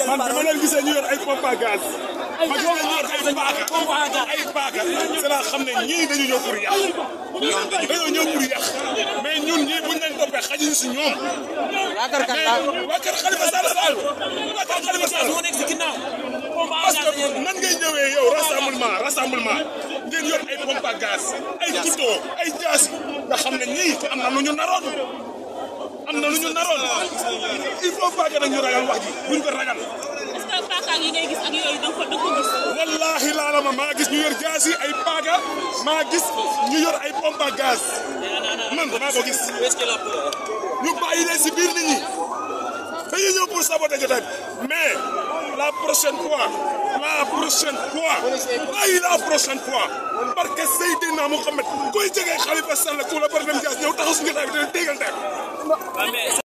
man dama leen gisee ñu yor ay pompe à gaz ma gis leen yor ay paaka c'est la xam ne ñii dañu ñëw pour yàq dañoo ñëw pour yàq mais ñun ñii buñ leen toppee xajuñu si ñoom waa kër Khalifa Sall waa kër Khalifa Sall moo nekk si ginnaaw parce que nan ngay ñëwee yow rassemblement ngeen yor ay pompe à gaz ay couteau ay jaasi nga xam ne ñii am na lu ñu naroon il faut pas que ñu ragal wax ji buñ ko ragal. est-ce que paaka yi ngay gis ak yooyu da nga ko gis. wallaahi laala maa gis ñu yor jaasi ay paaka maa gis ñu yor ay pompe à gaz man maa ko gis. ñu bàyyi leen si biir nit ñi dañuy ñëw pour saboter jotaay mais la prochaine fois parce que Seydina Mohamed koy jege Khalifa Sall ku la Barthélémy Dias ñëw taxaw suñu jotaay bi dina déggal tey.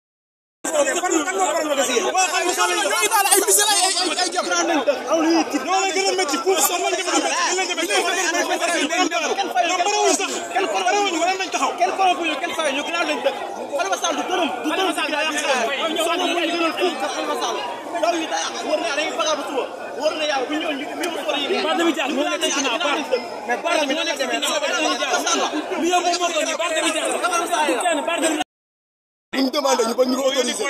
ñu demandé ñu ba ñu ko autorisé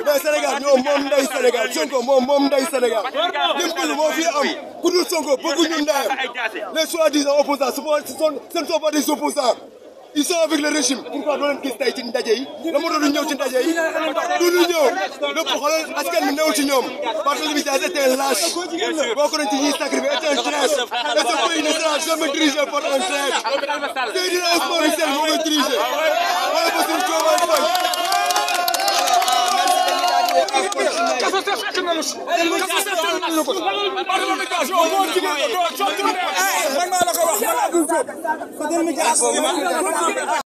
mais Sénégal ñoom moom nday Sénégal Sonko moom nday Sénégal lépp moo fi am ku dul Sonko bëgguñu ndayam les soi-disant opposants ce ne sont pas des opposants ils sont avec le régime pourquoi doo leen gis tey ci ndaje yi la moo doon ñëw ci ndaje yi du ñu ñëw lépp xoolal askan bi néew ci ñoom Barthélémy Dias est un lâche boo ko doon ci ñuy sacrifié est un traître et ce pays ne sera jamais dirigé par un traître Seydina Ousmane Sène moo koy dirigé wala Bassirou Diomaye Faye man maa la ko wax